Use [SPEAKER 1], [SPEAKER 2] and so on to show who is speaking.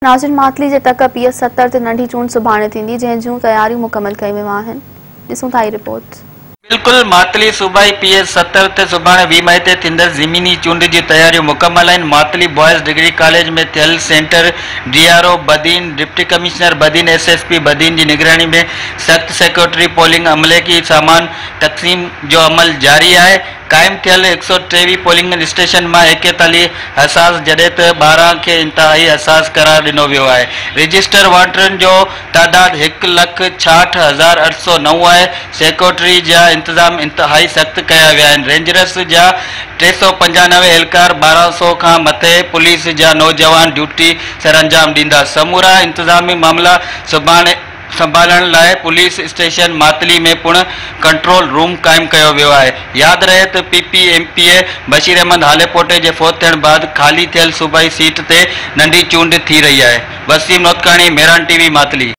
[SPEAKER 1] ناظرين ماتلي جي تڪ پي ايس 70 تي ننڍي چونڊ سڀاڻي ٿيندي جنهن جون تياريون مڪمل ڪيون ويون آهن ڏسون ٿا هي رپورٽ.
[SPEAKER 2] بلڪل ماتلي صوبائي پي ايس 70 تي سڀاڻي 20 مئي تي ٿيندڙ ضمني چونڊ جون تياريون مڪمل آهن ماتلي بوائز ڊگري ڪاليج ۾ ٿيل centre D R O Badin deputy commissioner Badin S S P Badin جي نگراني ۾ سخت سيڪيورٽي پولنگ عملي کي سامان تقسيم جو عمل جاري آهي قائم ٿيل 123 پولنگ اسٽيشن مان 41 حساس جڏهن ته 12 کي انتهائي حساس قرار ڏنو ويو آهي. رجسٽر ووٽرن جو تعداد 1,66,809 آهي. سيڪيورٽي جا انتظام انتهائي سخت ڪيا ويا آهن. رينجرز جا 395 اهلڪار، 1200 کان مٿي پوليس جا نوجوان ڊيوٽي سرانجام ڏيندا. سمورا انتظامي معاملا سڀاڻي سنڀالڻ لاء پوليس اسٽيشن ماتلي ۾ پڻ ڪنٽرول روم قائم ڪيو ويو آهي. ياد رهي ته P P M P A Bashir Ahmed Halepoto جي فوت ٿيڻ بعد خالي ٿيل صوبائي سيٽ تي ننڍي چونڊ ٿي رهي آهي. Waseem Notkani, Mehran T V, Matli.